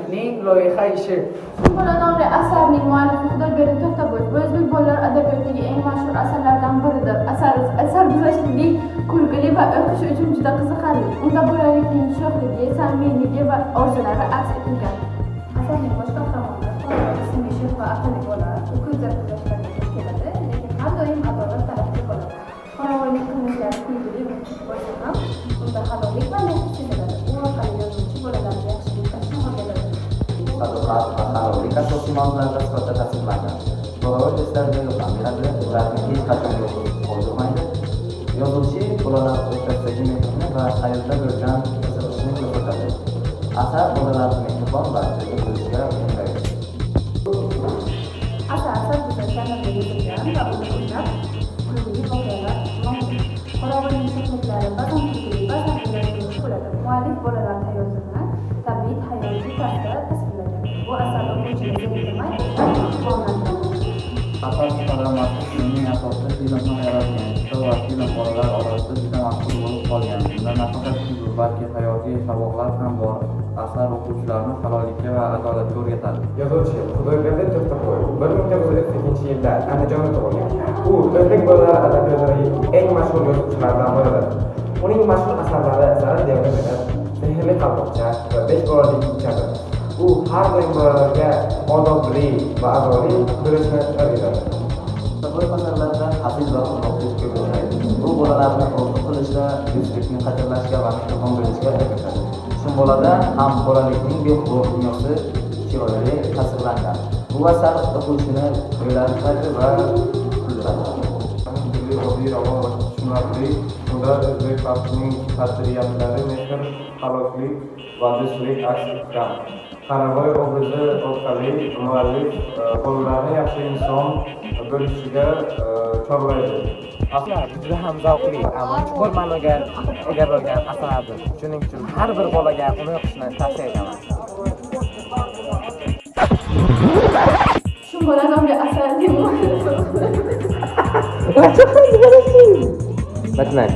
Muallifining loyiha ishi. Bola nomli asarning muallifi Xudoyberdi To'xtaboyev. Bu o'zbek bolalar adabiyotidagi eng mashhur asarlardan biridir. Asar sarguzashtli, kulgili va o'qish uchun juda qiziqarli. Unda bolalikning sho'xligi, samimiyligi va orzulari aks etilgan. Asarning bosh qahramoni Qoravoy ismli sho'x va aqlli bola. U ko'p sarguzashtlarga duch keladi, lekin har doim adolat tarafida bo'ladi. Qoravoyning qilmishlari kulgili bo'lsa ham, unda halollik va mehr seziladi. U orqali yozuvchi bolalarga yaxshilik qilishni o'rgatadi. Sadoqat va halollik asosiy mavzularga sifatida tasvirlangan. Qoravoy do'stlariga yordam beradi, ularni hech qachon yolg'iz qoldirmaydi. Yozuvchi bolalar o'rtasidagi mehrni va hayotda bo'lgan qiziqishni ko'rsatadi. Asar bolalarni mehribon va jo'ra bo'lishga undaydi. Asar sarguzasht janrida yozilgan va unda ko'plab kulgili voqealar mavjud. Qoravoyning sho'xliklari ba'zan kulgili, ba'zan o'ylantiruvchi bo'ladi. Muallif bolalar hayotini tabiiy hayotiy tarzda tasvirlagan. Bu asar o'quvchini zeriktirmay, balki quvontiradi. Asar Qoravoy filmining asosida film ham yaratilgan. Kitob va film bolalar orasida juda mashhur bo'lib qolgan. Unda nafaqat kulgu, balki hayotiy saboqlar ham bor. Asar o'quvchilarni halollikka va adolatga o'rgatadi. Yozuvchi Xudoyberdi To'xtaboyev 1932-yilda Andijonda tug'ilgan. U o'zbek bolalar adabiyotidagi eng mashhur yozuvchilardan biridir. Uning mashhur asarlari Zarar devga minib, Sehrli qalpoqcha va Besh bolalik uychadir. U har doim bolalarga odobli va azoliy bo'lishni o'rgatadi. To'xtaboyev asarlarida hazil va quvnoqlik ko'p uchraydi. Bu bolalarni orzu qilishga, do'stlikni qadrlashga va mehribon bo'lishga o'rgatadi. Shum bolada ham bolalikning beg'ubor dunyosi chiroyli tasvirlangan. Bu asar o'quvchini o'ylantiradi va kuldiradi. Tili oddiy, ravon va tushunarli. Unda o'zbek xalqining qadriyatlari, mehr, haloklik va do'stlik aks etgan. Qoravoy obrazi orqali muallif bolalarni yaxshi inson bo'lishga chorlaydi. Asar juda ham zavqli, ammo chuqur ma'noga ega bo'lgan asardir. Shuning uchun har bir bolaga uni o'qishni tavsiya etaman. Shum bola nomli asarning muallifi Batman.